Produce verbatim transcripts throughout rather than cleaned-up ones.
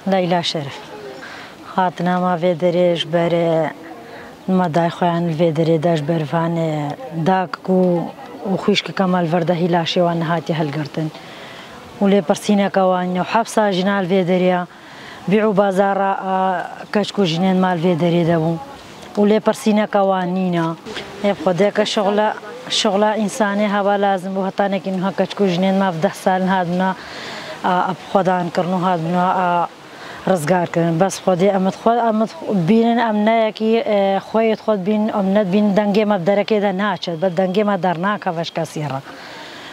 Leyla Şerif. Hatina me vê derê ji ber, e, me dayê xwe yan li vê derê de ji ber van, e, dakik û, û xwişkeke me li vir de hî laşê wan nehatiye hilgirtin. Û lêpirsîneke wan nîne û hepsa jina li vê derê ya bî û bazara a keçik û jinên me li vê derê de bû. Û lêpirsîneke wan nîne. Ê bi Xwedê ke şixula, şixula însanê heba lazim bû, hetanekî niha keçik û jinên me bi deh salin hatibûna, a, a bi xwedan kirin û hatibûna, a, rizgar kirin. Bes Xwedê em dixwe-, em dixwe-, bînin, em ne yekî, e, xweyê xwe dibînin, em nedibînin, dengê me bi derekê de naçe, be dengê me dernakeve ji kesî re.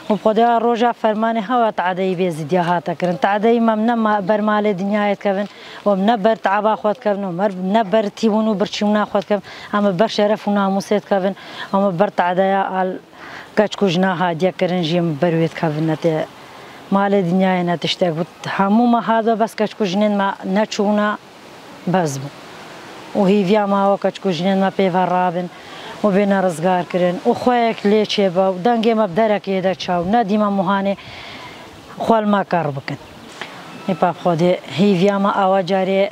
Û bi Xwedê a roja fermanê hewa teadeyî bê zîdiya hate kirin. Teadeyî me em ne ma-, ber malê dinyayê dikevin, û em ne ber teaba xwe dikevin, û em ne ber tîbûn û birçîbûna xwe dikevin, em ber şeref û namûsê dikevin, em ber teadeya al keçik û jina hatiye kirin jî em ber wê dikevin, ne tê malê dinyayê ne tiştek bû. Hemû me hat be bes keçik û jinên me neçûna, bes bû. Û hîviya me ew e keçik û jinên me pê ve rabin û bêne rizgar kirin û xweyek lê çêbe û dengê me bi derekê de çe û nedî me muhanê xwe li me ker bikin. Ê pa Xwedê hîviya me ew e carê,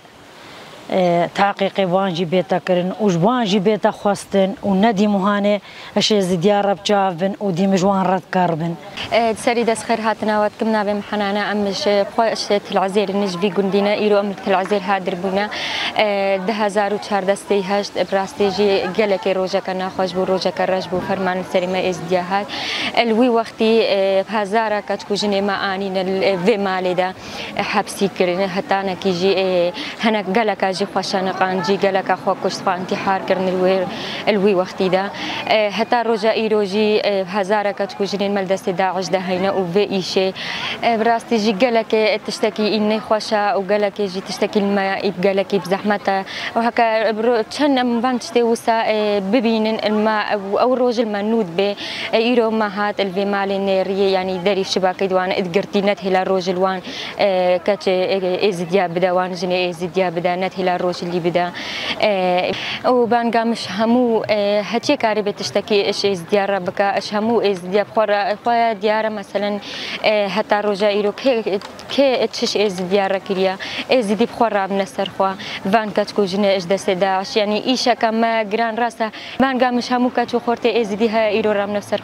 e, teqîqê wan jî bête kirin û ji wan jî bête xwestin û nedî muhanê Eş êzidiya re bi çav bin û dî min ji wan re dikar bin. E, di serî dest xêr hatina we dikim. Navê min Henane, em ji xwe ji Til Ezêrî ne, ji vî gundî ne. Îro em li Til Ezêr hadir bûne. E, du hezar û çardeh sê heşt, bi rastî jî gelekê rojeke nexweş bû, rojeke reş bû, ferman li serê me êzidiya hat. E, li wî wextî, e, hezara keçik û jinê me anîne li vê malê de hepsî kirin. Hetanekî jî, ê, hinek geleka jî xwe şeniqand, jî geleka xwe kuşt, xwe întîhar kirin li wê, li wî wextî de. Ê, heta roja îro jî, ê, hezareke çik û jinên me li destê DAIŞ de heyne û vê îşê, ê, bi rastî jî gelekê tiştekî î nexweş e û gelekê jî tiştekî li me î gelekî bi zehmet e. Û heke bi ro-, çend em van tiştê wisa, ê, bibînin, li me ew, ew roj li me nû dibe. Ê, îro me hat li vê malê nêriyê, yanî derî şibakê di wan, di girtî ne dihêla roj li wan, e, keçê, e, êzidiya bide, wan jinê êzidiya bide, ne dihêla roj lî bide. E, û banga min ji hemû, e, heçiyê karî bê tiştekî ji êzidiya re bike, ji hemû êzidiya bi xwe re, xwe diyar e, meselen, e, heta roja îro kê, kê çi ji êzidiya re kiriye? Êzidî bi xwe rabine ser xwe. Van keç ku jinê ji destê DAIŞ, yanî îşeke me giran rast e. Banga min ji hemû keç û xortê êzidî heye, îro rabine ser xwe.